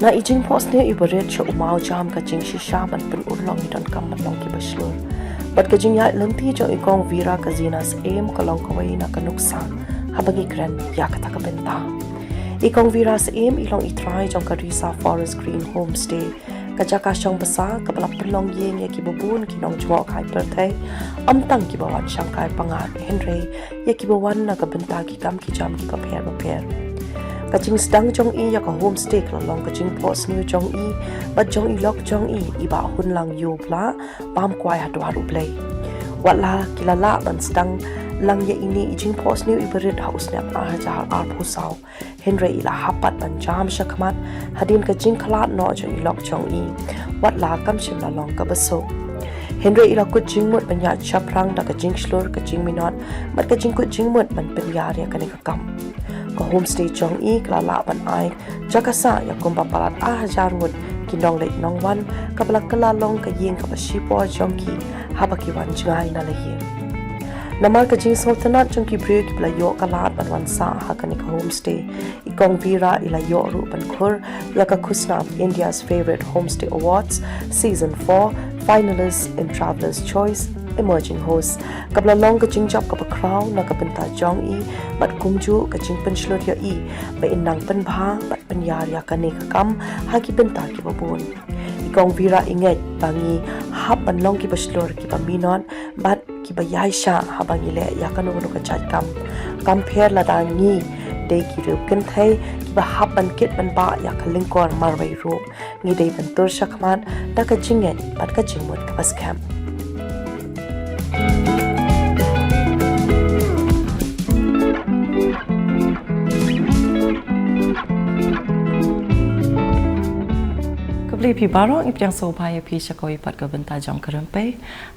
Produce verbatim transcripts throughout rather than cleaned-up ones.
Na i jingphohsniew i barit sha u maw jam ka jingshisha ban pynurlong i donkam ban long kiba shlur. Bad ka jingïaid lynti jong i Kong Vera Kazina Syiem ka long kawei na ka nuksa haba ngi kren ïa kata ka bynta. I Kong Vera Syiem i long i trai jong ka Risa Forest Green Homestay, ka jaka shong basa kaba la pynlong ïing ïa kiba bun ki nongjngohkai pyrthei, ym tang kiba wan shangkai pyngngad hynrei ïa kiba wan na ka bynta ki kam ki jam kiba pher bapher. Ka jingsdang jong i ïa ka homestay ka la long ka jingphohsniew jong i bad jong i lok jong i, i Bah Hunlang Ïewblah, bam kwai ha dwar U Blei. Wat la ki la lah ban sdang lang ïa ine i jingphohsniew i barit ha u snem ar hajar arphew saw, hynrei i la hap pat ban jam shakhmat hadien ka jingkhlad noh jong i lok jong i, wat la kam shym la long kaba suk. Hynrei i la kut jingmut ban ïaid shaphrang da ka jingshlur, ka jingminot bad ka jingkut jingmut ban pynïar ïa kane ka kam. Ka homestay jong i ka la lah ban ai jaka sah ïa kumba palat ar hajar ngut ki nongleit nongwan, kaba la kylla long ka ïing kaba shipor jong ki haba ki wan jngai na la ïing. Namar ka jingsngewtynnat jong ki briew kiba la ïoh ka lad ban wan sah ha kane ka homestay, i Kong Vera i la ïoh ruh ban khur ïa ka khusnam India's Favourite Homestay Awards Season four, Finalist in Traveller's Choice, Emerging Host, kaba la long ka jingjop kaba khraw na ka bynta jong i bad kumjuh ka jingpynshlur ïa i ba in nang pynbha bad pynïar ïa kane ka kam ha ki bynta kiba bun. I Kong Vera i ngeit ba ngi hap ban long kiba shlur, kiba minot bad kiba ïaishah haba ngi leh ïa kano kano ka jait kam. Kam pher lada ngi dei ki riew kynthei kiba hap ban kit ban bah ïa ka lyngkor marwei ruh, ngi dei ban tur shakhmat da ka jingngeit bad ka jingmut kaba skhem. Khublei phi baroh, ngi pdiang sngewbha ïa phi sha kawei pat ka bynta jong Ka Rympei.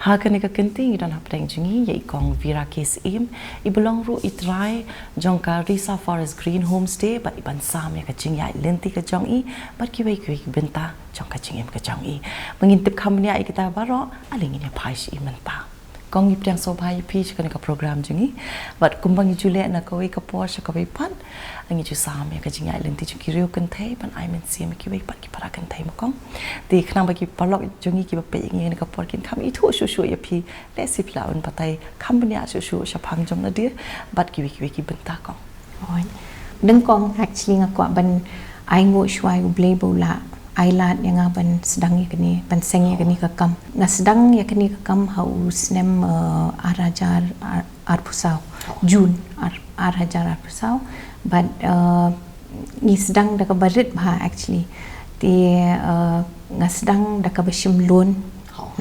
Ha kane ka kynti ngi don hapdeng jong ngi ïa i Kong Vera K Syiem, iba long ruh i trai jong ka Risa Forest Green Homestay bad iban sam ïa ka jingïaid lynti ka jong i bad kiwei kiwei ki bynta jong ka jingim ka jong i. Ba ngin tip kham bniah ïa kita baroh, ale ngin ïa phai sha i mynta. Kong, ngi pdiang sngewbha ïa phi sha kane ka program jong ngi. Bad kumba ngi ju leh na kawei ka por sha kawei pat, ngi ju sam ïa ka jingïaid lynti jong ki riew kynthei ban ai mynsiem ïa kiwei pat ki para kynthei, ma Kong. Te khnang ba ki paralok jong ngi kiba peit ïa ngi ha kane ka por kin kham ithuh shuh shuh ïa phi, lehse phi lah ban batai kham bniah shuh shuh shaphang jong lade bad kiwei kiwei ki bynta, Kong. Oi. Nyngkong, actually, nga kwah ban ai nguh shuwa ïa U Blei ba u la ai lad ïa nga ban sdang ïa kane, ban seng ïa kane ka kam. Nga sdang ïa kane ka kam ha u snem, eh, ar hajar ar, arphew saw, June ar, ar hajar arphew saw. Bad, eh, ngi sdang da kaba rit bha, actually. Te, eh, nga sdang da kaba shim loan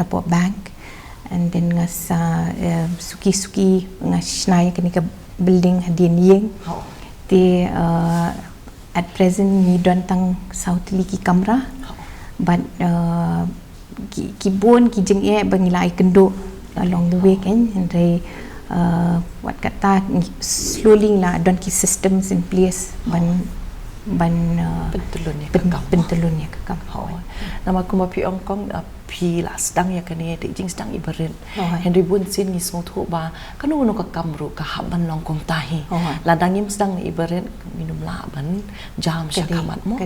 napoh bank. And then nga sa, eh, suki suki nga shna ïa kane ka building hadien ïing. Te, eh, at present ngi don tang saw tylli ki kamra. Bad, eh, ki, ki bun ki jingeh ba ngi la ai kynduh along the way, kan, hynrei, eh, wat kata ngi, slowly ngi la don ki systems in place ban, ban, eh, pyntyllun ïa ka kam. Pyntyllun ïa ka kam. Namar kumba phi ong, Kong, eh, phi la sdang ïa kane da i jingsdang iba rit. Hynrei bunsien ngi sngewthuh ba kano kano ka kam ruh ka hap ban long kumta hi. Lada ngim sdang na iba rit, ngin ym lah ban jam shakhmat, mo.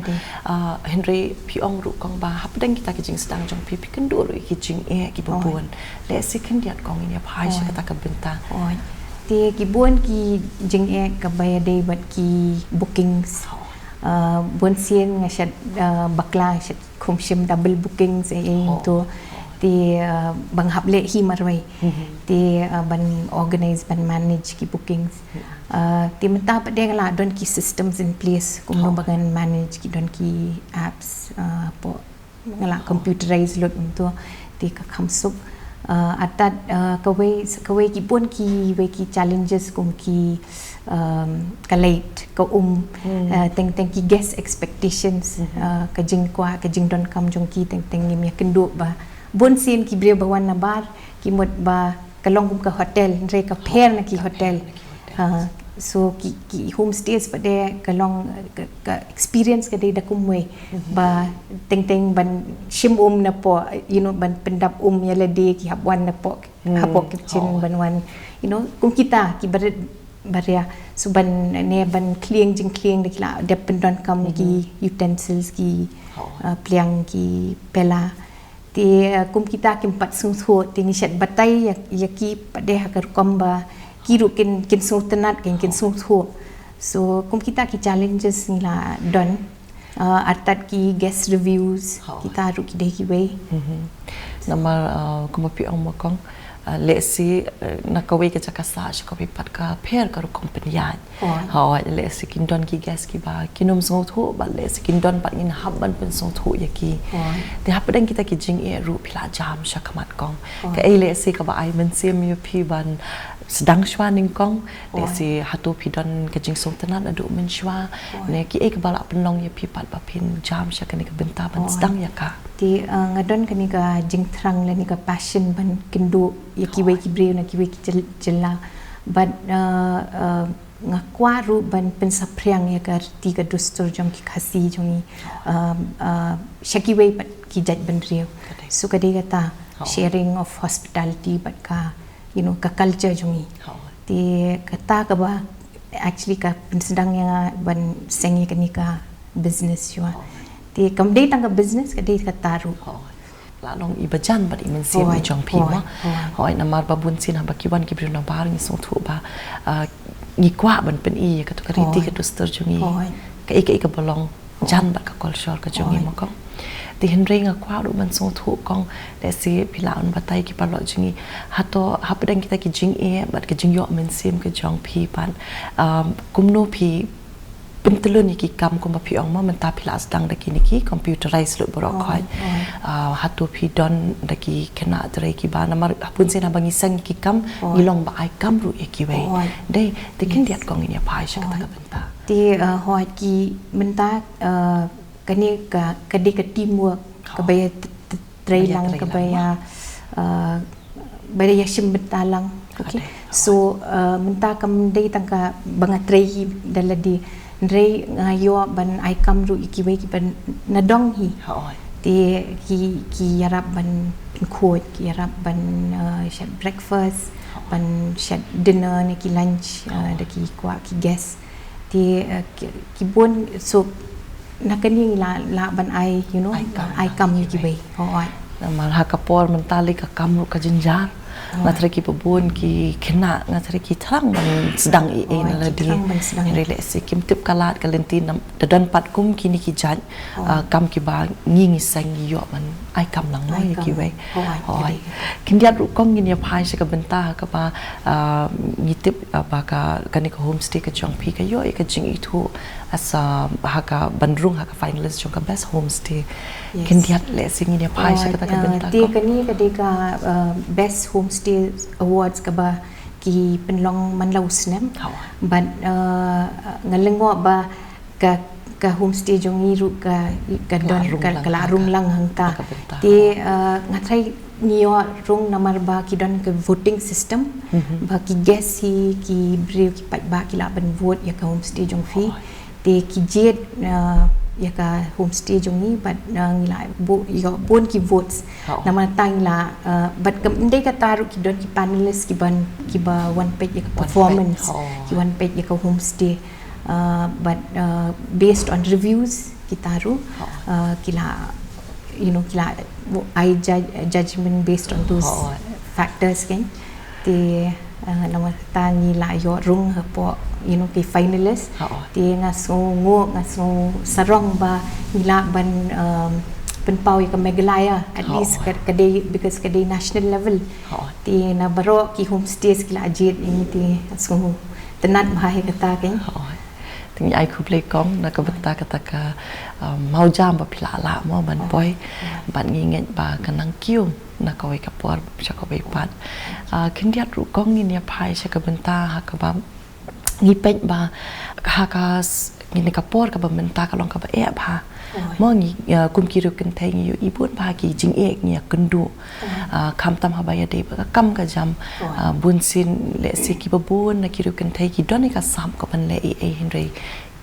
Ah, hynrei phi ong ruh, Kong, ba hapdeng kita ki jingsdang jong phi, phi kynduh ruh ïa ki jingeh kiba bun. Lehse khyndiat, Kong, ngin ïa phai sha kata ka bynta. Te ki bun ki jingeh kaba ïadei bad ki bookings. Ah, bunsien nga shait, ah, bakla, nga shait khum shim double bookings, eh, eh, to. Te, ah, ba nga hap leh hi marwei. Te, ah, ban organize, ban manage ki bookings. Ah, te mynta pat de nga la don ki systems in place kumno ba ngan manage ki, don ki apps, ah, hapoh, nga la computerize lut, um, to. Te ka kham suk. Ah, artat, ah, kawei, kawei ki bun kiwei ki challenges kum ki, um, ka leit, ka um, ah, teng teng ki guest expectations, ah, ka jingkwah, ka jingdonkam jong ki teng teng ngim ïakynduh ba bunsien ki briew ba wan na bar ki mut ba ka long kum ka hotel, hynrei ka pher na ki hotel. Ha, so ki, ki homestays pat de ka long, ka, ka experience ka dei da kumwei. Ba teng teng ban shim um napoh, you know, ban pyndap um ïa lade, ki hap wan napoh, hapoh kitchen ban wan, you know, kum kita kiba rit baria. So ban ne ban khlieng jingkhlieng de ki la dep pyndonkam ïa ki utensils, ki, uh, pliang ki pela. Te uh, kum kita kim pat sngewthuh, te ngi shait batai ïa, ïa ki pat de ha ka rukom ba ki ruh kin, kin sngewtynnat, kin, kin sngewthuh. So kum kita ki challenges ngi la don. Uh, artat ki guest reviews, kita ruh ki dei kiwei. Namar uh, kumba phi ong ma kong, uh, lehse uh, na kawei ka jaka sah sha kawei pat ka pher ka rukom pynïaid. Hooid, lehse kin don ki guest kiba kin ym sngewthuh, bad lehse kin don pat ngin hap ban pynsngewthuh ïa ki. Te hapdeng kita ki jingeh ruh phi la jam shakhmat kong. Kaei lehse kaba ai mynsiem ïa phi ban sdang shwa nyngkong, lehse hato phi don ka jingsngewtynnat naduh mynshwa, ne kiei kaba la pynlong ïa phi pat ba phin jam sha kane ka bynta ban sdang ïa ka. Te uh, nga don kane ka jingthrang lane ka passion ban kynduh ïa kiwei ki briew na kiwei ki jylla. Bad uh, uh, nga kwah ruh ban pynsaphriang ïa ka riti ka dustur jong ki Khasi jong ngi. Um, uh, sha kiwei pat ki jaitbynriew. So ka dei kata sharing of hospitality bad ka, you know, ka culture jong ngi. Te kata kaba actually ka pynsdang ïa nga ban seng ïa kane ka business shuwa. Te kam dei tang ka business, ka dei kata ruh. La long i bajan bad i mynsiem i jong phi mo. Hooid, namar ba bun sien haba ki wan ki briew na bar ngi sngewthuh ba uh, ngi kwah ban pyni ïa kato ka riti ka dustur jong ngi. Kaei kaei kaba long jan bad ka culture ka jong ngi ma kong. Te hynrei nga kwah ruh ban sngewthuh kong, lehse phi lah ban batai ki paralok jong ngi, hato hapdeng kita ki jingeh bad ka jingïoh mynsiem ka jong phi pat, um, kumno phi pyntlun ïa ki kam kumba phi ong ma mynta phi la sdang da kine ki computerized lut baroh khoit. Uh, hato phi don da ki khynnah trei kiba, namar bun sien haba ngi seng ïa ki kam ngi long ba ai kam ruh ïa kiwei. Dei, te khyndiat kong ngin ïa phai sha kata ka bynta. Te uh, hooid, ki mynta uh, kane ka, ka dei ka teamwork kaba ïa trei lang, kaba ïa uh, ba ïa shim bynta lang. Okay. So uh, mynta kam dei tang kaba nga trei hi da lade, hynrei nga ïoh ban ai kam ruh ïa kiwei kiba na dong hi. Te ki, ki ïarap ban pynkhuid, ki ïarap ban uh, shet breakfast, ban shet dinner ne ki lunch uh, da ki kwah ki guest. Te uh, ki, ki bun, so na kane ngi lah, lah ban ai, you know, ai kam ïa kiwei. Hooid. Namar ha ka por mynta lei ka kam ruh ka jynjar. Nga thrang ki babun ki khynnah, nga thrang ki thrang ban sdang ei ei na lade. Hynrei lehse kim tip ka lad ka lynti, da don pat kum kine ki jait uh, kam kiba ngi ngi seng ngi ïoh ban ai kam lang mo ïa kiwei. Hooid. Khyndiat ruh kong ngin ïa phai sha ka bynta ha kaba uh, ngi tip uh, ba ka, kane ka homestay ka jong phi ka ïoh ïa ka jingithuh as a, ha ka ban rung ha ka finalist jong ka best homestay. Khyndiat lehse ngin ïa phai sha kata ka bynta. Te kane ka dei ka uh, best homestay awards kaba ki pynlong man la u snem. Bad uh, nga lyngngoh ba ka, ka homestay jong ngi ruh ka, ka don, ka la rung lang hangta. Te uh, nga tharai ngi ïoh rung namar ba ki don ka voting system, ba ki guest hi, ki briew ki paidbah ki lah ban vote ïa ka homestay jong phi. Te ki jied uh, ïa ka homestay jong ngi bad uh, ngi lah ïoh bun ki votes. Namar ta ngi lah uh, bad kam dei kata ruh ki don ki panelist kiban, kiba wan peit ïa ka performance, ki wan peit ïa ka homestay. Uh, but uh, based on reviews kita ruh uh, ki lah, you know, ki lah ai judgement based on those factors kan. Te uh, namar ta ngi lah ïoh rung hapoh, you know, ki finalist. Te nga sngew nguh, nga sngew sarong ba ngi lah ban um, pynpaw ïa ka Meghalaya at least ka dei, because ka dei national level. Te na baroh ki homestays ki lah jied ïa ngi, te nga sngew tynnat bha ïa kata kan. Te ngi ai khublei kong na ka bynta kata ka um, mawjam ba phi la lah mo ban poi. Bad ngi ngeit ba ka nang kiew na kawei ka por sha kawei pat. Uh, khyndiat ruh kong ngin ïa phai sha ka bynta ha kaba ngi peit ba ha ka, ngin ïa ka por kaba mynta ka long kaba eh bha. Mo ngi uh, kum ki riew kynthei ngi ïohi bun bha ki jingeh ngi ïa kynduh. Uh, khamtam haba ïadei bad ka kam ka jam. Uh, bun sien lehse kiba bun na ki riew kynthei ki don ïa ka sap ka ban leh ei ei, hynrei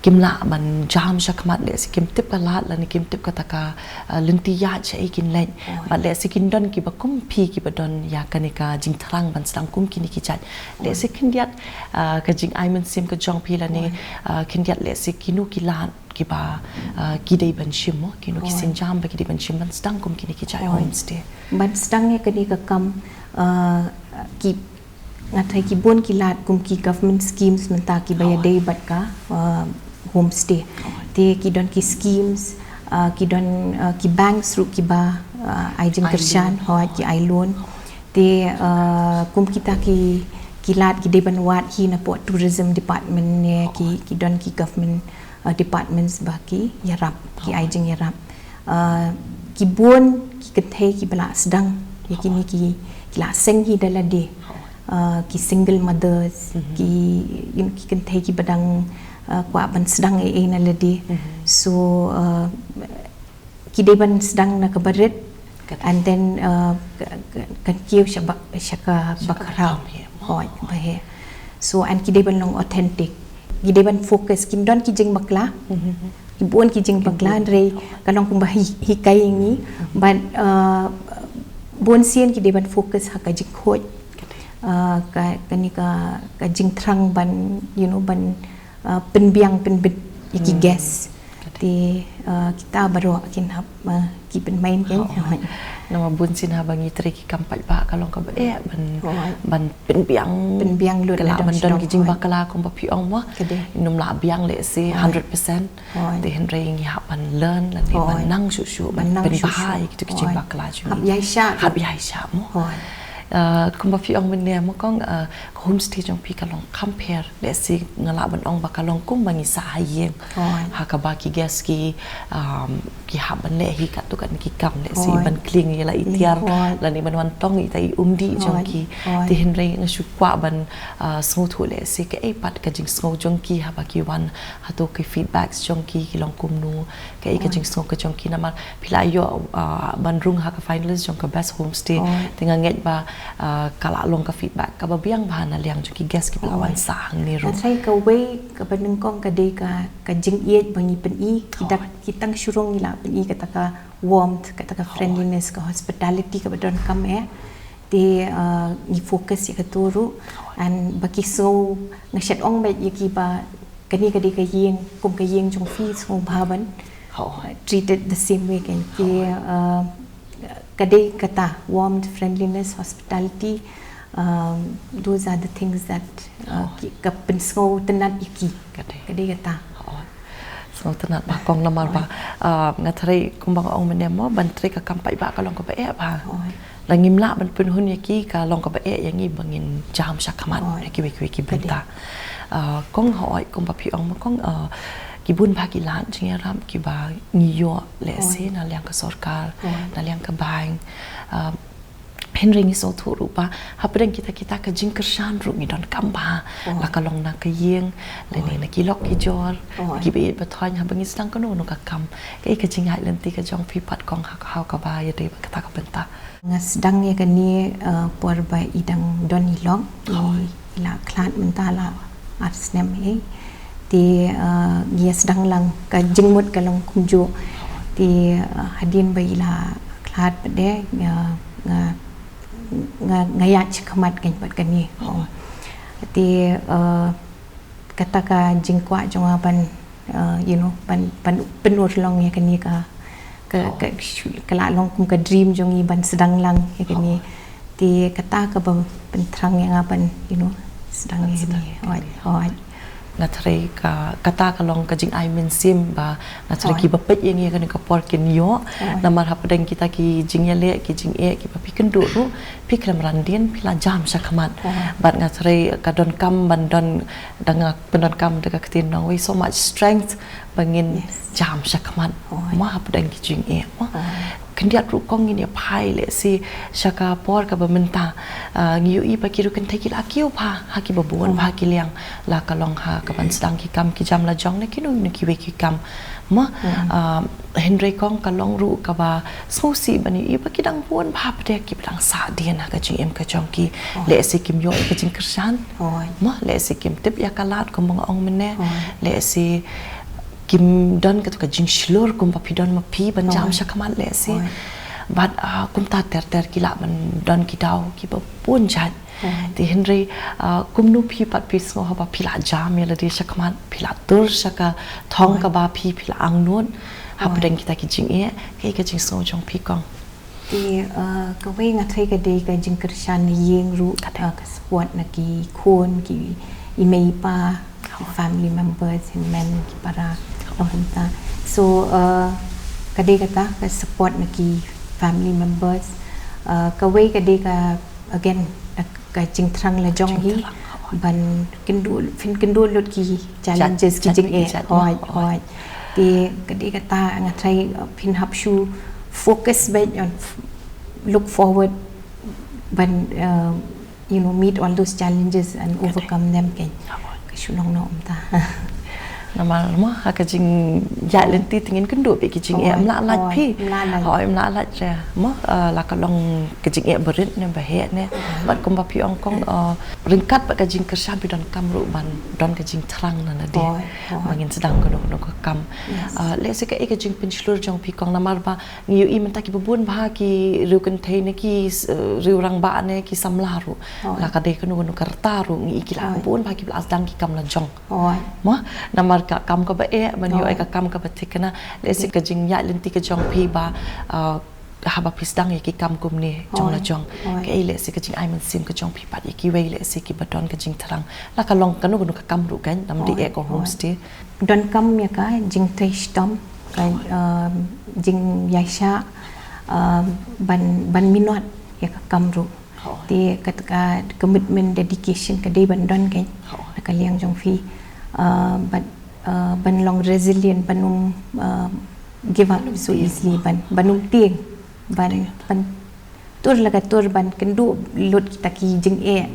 kim lah ban jam shakhmat, lehse kim tip ka lad lane kim tip kata ka, uh, lynti ïaid shaei kin leit. Bad lehse kin don kiba kum phi kiba don ïa kane ka jingthrang ban sdang kum kine ki jait. Lehse khyndiat, uh, ka jingai mynsiem ka jong phi lane, uh, khyndiat lehse kino ki lad kiba, uh, ki dei ban shim mo, kino ki sienjam ba ki dei ban shim ban sdang kum kine ki jait homestay. Ban sdang ïa kane ka kam, uh, ki, nga tharai ki bun ki lad kum ki government schemes mynta kiba ïadei bad ka, uh, homestay. Te ki don ki schemes, uh, ki don, uh, ki banks ruh kiba, uh, ai jingkyrshan, hooid, ki ai loan. Te, uh, kum kita ki, ki lad ki dei ban wad hi na pdeng tourism department ne ki, ki don ki government, uh, departments ba ki ïarap, ki ai jingïarap. Uh, ki bun ki kynthei kiba la sdang ïa kine ki, ki la seng hi da lade. Uh, ki single mothers, ki, you know, ki kynthei kiba dang, uh, kwah ban sdang ei ei na lade. So, uh, ki dei ban sdang na kaba rit, and then, uh, ka, ka, kan kiew sha ba, sha kaba khraw. Hooid, ba heh. So, and ki dei ban long authentic. Ki dei ban focus, kin don ki jingbakla. Ki bun ki jingbakla, hynrei ka long kumba hi, hikai ïa ngi. But, uh, bun sien ki dei ban focus ha ka jingkhuid. Uh, ka, kane ka, ka jingthrang ban, you know, ban, uh, pynbiang pynbit ïa ki guest. Te, uh, kita baroh kin hap, uh, ki pynmain kein. Namar bun sien haba ngi trei ki kam paidbah ka long kaba eh ban, ban pynbiang, pynbiang lut, ka lah ban don ki jingbakla kumba phi ong mo. Ym lah biang lehse hundred percent. Te hynrei ngi hap ban learn lane ban nang shuh shuh ban pynbha ïa kito ki jingbakla jong ngi. Hap ïaishah. Hap ïaishah mo. Uh, kumba phi ong mynne mo kong, uh, ka homestay jong phi ka long kham pher. Lehse nga lah ban ong ba ka long kumba ngi sah ha ïing. Ha kaba ki guest ki, um, ki hap ban leh hi katto katne ki kam, lehse ban clean ïa la i tiar lane ban wan tong ïa ita i umdih jong ki. Te hynrei nga shu kwah ban, uh, sngewthuh lehse kaei pat ka jingsngew jong ki haba ki wan, hato ki feedbacks jong ki ki long kumno, kaei ka jingsngew ka jong ki namar phi la ïoh, uh, ban rung ha ka finalist jong ka best homestay. Te nga ngeit ba, uh, ka la long ka feedback kaba biang bha na liang jong ki guest kiba la wan sah hangne ruh. Nga tharai kawei kaba nyngkong ka dei ka, ka jingïeit ba ngi pyni, ki dak, ki tang shu rung ngi la pyni kata ka warmth, kata ka friendliness, ka hospitality kaba donkam eh. Te, uh, ngi focus ïa kato ruh. And ba ki sngew, nga shet ong beit ïa ki ba kane ka dei ka ïing, kum ka ïing jong phi, sngewbha ban, uh, treat it the same way kein. Te, uh, ka dei kata, warmth, friendliness, hospitality, um, those are the things that, uh, ki, ka pynsngewtynnat ïa ki. Ka dei kata. Sngewtynnat bha kong namar ba, uh, nga tharai kumba nga ong mynne mo, ban trei ka kam paidbah ka long kaba eh bha. Lada ngim lah ban pynhun ïa ki ka long kaba eh ïa ngi ba ngin jam shakhmat ha kiwei kiwei ki bynta. Uh, kong hooid kumba phi ong mo kong, uh, ki bun bha ki lad jingïarap kiba ngi ïoh lehse na liang ka sorkar, na liang ka bank. Uh, hynrei ngi sngewthuh ruh ba hapdeng kita kita ka jingkyrshan ruh ngi donkam bha. La ka long na ka ïing lane na ki lok ki jor, kiba ïeit ba thoiñ haba ngi sdang kano kano ka kam. Kaei ka jingïaid lynti ka jong phi pat kong ha, ha kaba ïadei bad kata ka bynta? Nga sdang ïa kane, uh, por ba i dang don i lok, i la khlad mynta la ar snem eh. Te, uh, ngi ïa sdang lang, ka jingmut ka long kumjuh. Te, uh, hadien ba i la khlad pat de, nga, nga, nga, nga ïaid shakhmat kein pat kane. Te, uh, kata ka jingkwah jong nga ban, uh, you know, ban, ban pynurlong ïa kane ka, ka, ka, ka la long kum ka dream jong ngi ban sdang lang ïa kane. Te kata kaba pynthrang ïa nga ban, you know, sdang ïa kane. Hooid, hooid. Nga tharai ka, kata ka long ka jingai mynsiem ba nga tharai kiba peit ïa ngi ha kane ka por kin ïoh. Namar hapdeng kita ki jingïaleh, ki jingeh kiba phi kynduh ruh, phi khlem ran dien, phi la jam shakhmat. Bad nga tharai ka donkam ban don, da nga pyndonkam da ka ktien nongwei, so much strength ba ngin jam shakhmat. Mo hapdeng ki jingeh mo. khyndiat ruh kong ngin ïa phai lehse sha ka por kaba mynta. Ah, ngi ïohi ba ki riew kynthei ki la kiew bha ha kiba bun bha ki liang, la ka long ha ka ban sdang ki kam ki jam la jong ne kino kino kiwei ki kam. Mo, ah, hynrei kong ka long ruh kaba sngewsih ban ïohi ba ki dang bun bha pat kiba dang sah dien ha ka jingim ka jong ki. Lehse kim ïoh ka jingkyrshan. Mo, lehse kim tip ïa ka lad kumba nga ong mynne. Lehse kim don katu ka jingshlur kumba phi don ma phi ban jam shakhmat lehse. Bad, ah, kumta ter ter ki lah ban don ki daw kiba bun jait. Te hynrei, ah, kumno phi pat phi sngew haba phi lah jam ïa lade shakhmat, phi lah tur sha ka thong kaba phi, phi lah angnud hapdeng kita ki jingeh, kaei ka jingsngew jong phi kong? Te, ah, kawei nga tharai ka dei ka jingkyrshan ïing ruh, ah, ka support na ki khun, ki i mei i pa, ki family members, hynmen ki para, long kumta. So, ah, ka dei kata ka support na ki family members. Ah, kawei ka dei ka, again, ka jingthrang la jong hi, ban kynduh, phin kynduh lut ki challenges, ki jingeh. Hooid, hooid. Te ka dei kata nga tharai, uh, phin hap shu focus beit on, look forward ban, uh, you know, meet all those challenges and overcome them, keiñ. Ka shu long noh kumta. Namar mo ha ka jingïaid lynti te ngin kynduh beit ki jingeh, ym lah lait phi. Hooid, ym lah lait. Mo, uh, la ka long ka jingeh barit ne baheh ne. Bad kumba phi ong kong, uh, ryngkat bad ka jingkyrshan phi donkam ruh ban don ka jingthrang na lade. Ba ngin sdang kano kano ka kam. Uh, lehse kaei ka jingpynshlur jong phi kong, namar ba ngi ïohi mynta kiba bun bha ki riew kynthei ne ki, uh, riew rangbah ne ki samla ruh. La ka dei kano kano ka rta ruh ngi i ki la bun bha kiba la sdang ki kam la jong. Mo, namar ka kam kaba eh ban ïoh ïa ka kam kaba thikna. Lehse ka jingïaid lynti ka jong phi ba, uh, haba phi sdang ïa ki kam kumne jong la jong, kaei lehse ka jingai mynsiem ka jong phi pat ïa kiwei lehse kiba don ka jingthrang, la ka long kano kano ka kam ruh keiñ, ym dei eh ka homestay? Donkam ïa ka jingtrei shitom, ka, um, jingïaishah, um, ban, ban minot ïa ka kam ruh. Te ka, ka commitment, dedication ka dei ban don keiñ na ka liang jong phi. Uh, ban, uh, ban long resilient, ban ym, uh, give up so easily, ban, ban ym tieng, ban, ban tur la ka tur ban kynduh lut kita ki jingeh.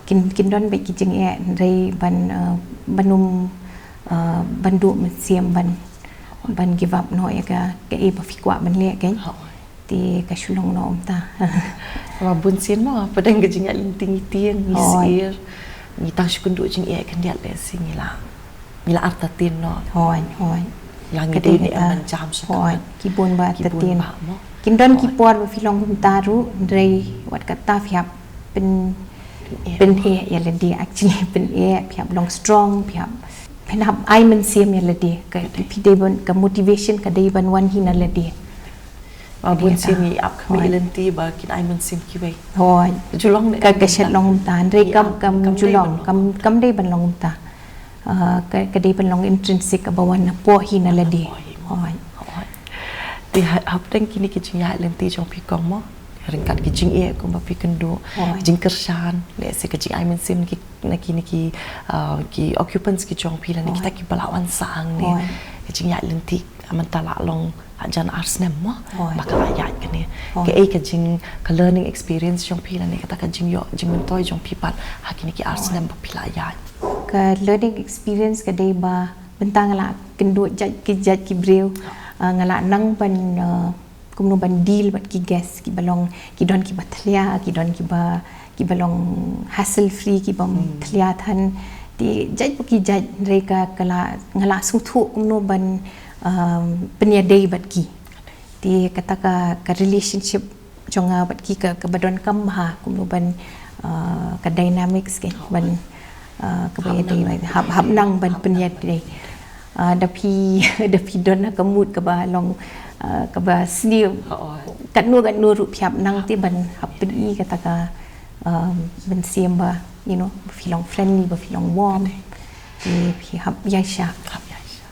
Kin, kin don beit ki jingeh, hynrei ban, uh, ban ym, uh, ban duh mynsiem, ban, ban give up noh ïa ka, kaei ba phi kwah ban leh keiñ. Te ka shu long noh kumta. Namar bun sien mo, hapdeng ka jingïaid lynti ngi tieng, ngi syier, ngi tang shu kynduh jingeh khyndiat lehse ngi la, ngi la artatien noh. Hooid, hooid. La ngi dei ne em ban jam sha ka. Hooid, ki bun ba artatien. Kin don ki por ba phi long kumta ruh, hynrei wat kata phi hap pyn, pyneh ïa lade, actually pyneh, phi hap long strong, phi hap, phin hap ai mynsiem ïa lade. Ka, phi dei ban, ka motivation ka dei ban wan hi na lade. Ba bun sien ngi ap khmih lynti ba kin ai mynsiem kiwei. Hooid. Ju long ne ka, ka shet long kumta, hynrei kam, kam ju long, kam, kam dei ban long kumta. Uh, ka, ka dei ban long intrinsic, kaba wan napoh hi na lade. Hooid. Te ha, hapdeng kine ki jingïaid lynti jong phi kong mo, ryngkat ki jingeh kumba phi kynduh, jingkyrshan, lehse ka jingai mynsiem na ki, na kine ki, uh, ki occupants ki jong phi lane kita kiba la wan sah hangne. Ka jingïaid lynti mynta la long hajan ar snem mo ba ka la ïaid kane. Kaei ka jing, ka learning experience jong phi lane kata ka jingïoh jingmyntoi jong phi pat ha kine ki ar snem ba phi la ïaid? Ka learning experience ka dei ba mynta nga la kynduh jait ki, jait ki briew, uh, nga la nang ban, uh, kumno ban deal bad ki guest kiba long, ki don kiba thlia, ki don kiba, kiba long hassle free, kiba ym thlia than. Te jait bad ki jait, hynrei ka, ka la, nga la sngewthuh kumno ban, um, pynïadei bad ki. Te kata ka, ka relationship jong nga bad ki ka, kaba donkam bha, kumno ban, uh, ka dynamics keiñ ban, uh, kaba ïadei, hap, hap nang ban pynïadei. Uh, da phi, da phi don ha ka mood kaba long, uh, kaba sniew katno katno ruh phi hap nang te ban hap pyni kata ka, um, mynsiem ba, you know, ba phi long friendly, ba phi long warm. Te phi hap ïaishah. Hap ïaishah.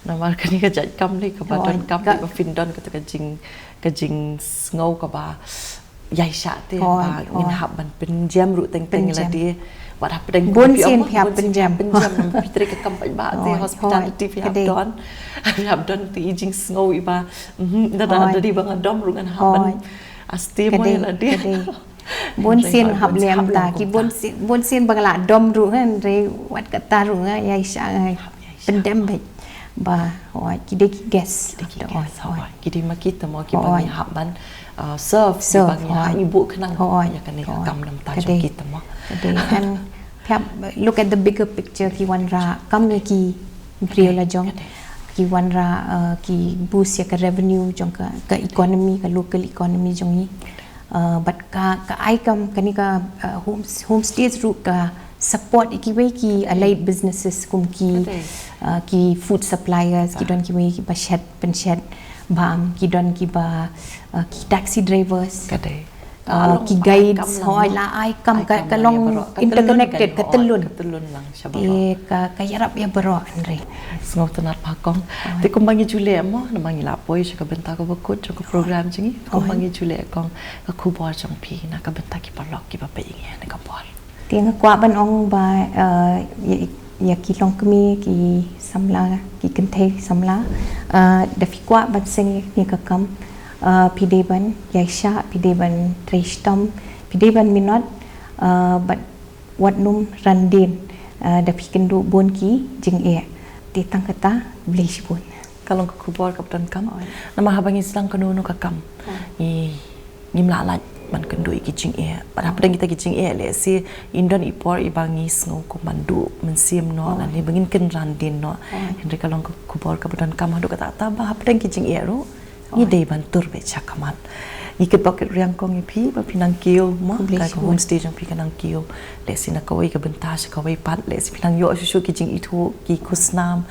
Namar kane ka jait kam ne kaba donkam te ba phin don kata ka jing, ka jingsngew kaba ïaishah te ba ngin hap ban pynjem ruh teng teng ïa lade. Wat hapdeng bun sien phi hap pynjem, pynjem, phi trei ka kam paidbah te, hospitality phi hap don. Phi hap don te i jingsngew iba, mhm, da da da di ba nga dom ruh ngan hap ban. Aste mo ïa lade. Bun sien hap lem ta ki, bun sien, bun sien ba nga la dom ruh, hynrei wat kata ruh nga ïai sha, eh, pyndem beit ba, oh, ki dei ki guest. Ki dei ma kita mo kiba ngi hap ban, uh, serve, kiba ngi hap ngi buh khnang ïa kane ka kam namar jong kita mo. And phi hap look at the bigger picture, ki wanrah kam ïa ki briew la jong. Ki wanrah, uh, ki boost ïa ka revenue jong ka, ka economy, ka local economy jong ngi. Uh, bad ka, ka ai kam kane ka, uh, home, homestays ruh ka support ïa kiwei ki allied businesses kum ki, uh, ki food suppliers, ki don kiwei kiba shet pynshet bam, ki don kiba, uh, ki taxi drivers, uh, ki guides, hoi, la ai kam, ka long interconnected, ka tyllun. Te ka, ka ïarap ïa baroh, hynrei. Sngewtynnat bha kong. Te kumba ngi ju leh mo, namar ngi la poi sha ka bynta kaba kut jong ka program jong ngi. Kumba ngi ju leh kong, ka khubor jong phi na ka bynta ki paralok kiba peit ïa ngi ha kane ka por. Te nga kwah ban ong ba, eh, ïa, ïa ki longkmie, ki samla, ki kynthei samla, eh, da phi kwah ban seng ïa kane ka kam, eh, phi dei ban ïaishah, phi dei ban trei shitom, phi dei ban minot, eh, bad wat nym ran dien, eh, da phi kynduh bun ki jingeh. Te tang kata, khublei shibun. Ka long ka khubor kaba donkam. Namar haba ngi sdang kano kano ka kam, ngi, ngim lah lait ban kynduh ïa ki jingeh. Bad hapdeng kita ki jingeh lehse in don i por iba ngi sngew kum ban duh mynsiem noh lane ba ngin kynran dien noh. Hynrei ka long ka khubor kaba donkam haduh katta katta ba hapdeng ki jingeh ruh ngi dei ban tur beit shakhmat. Ngi kitbok kitrwiang kong ïa phi ba phi nang kiew mo, ka homestay jong phi ka nang kiew. Lehse na kawei ka bynta sha kawei pat, lehse phi nang ïoh shuh shuh ki jingithuh, ki khusnam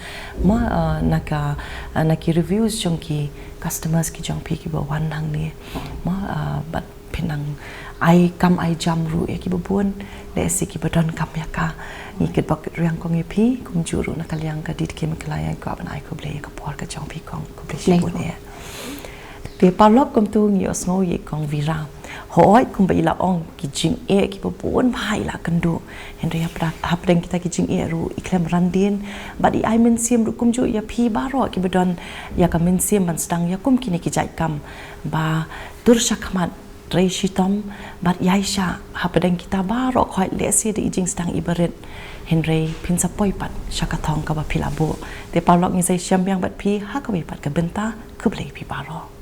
mo, eh, na ka, eh, na ki reviews jong ki customers ki jong phi kiba wan hangne mo, eh, bad phi nang ai kam ai jam ruh ïa kiba bun, lehse kiba donkam ïa ka. Ngi kitbok kitrwiang kong ïa phi, kumjuh ruh na ka liang ka D T K Meghalaya nga kwah ban ai khublei ïa ka por ka jong phi kong, khublei shibun eh. Te paralok, kumta ngi ïohsngew ïa i Kong Vera. Hooid, kumba i la ong, ki jingeh kiba bun bha i la kynduh. Hynrei hapdeng, hapdeng kita ki jingeh ruh i khlem ran dien bad i ai mynsiem ruh kumjuh ïa phi baroh kiba don ïa ka mynsiem ban sdang ïa kum kine ki jait kam, ba tur shakhmat, trei shitom bad ïaishah. Hapdeng kita baroh khoit lehse dei i jingsdang iba rit, hynrei phin sa poi pat sha ka thong kaba phi la buh. Te paralok, ngin sa ïashem biang bad phi ha kawei pat ka bynta. Khublei phi baroh.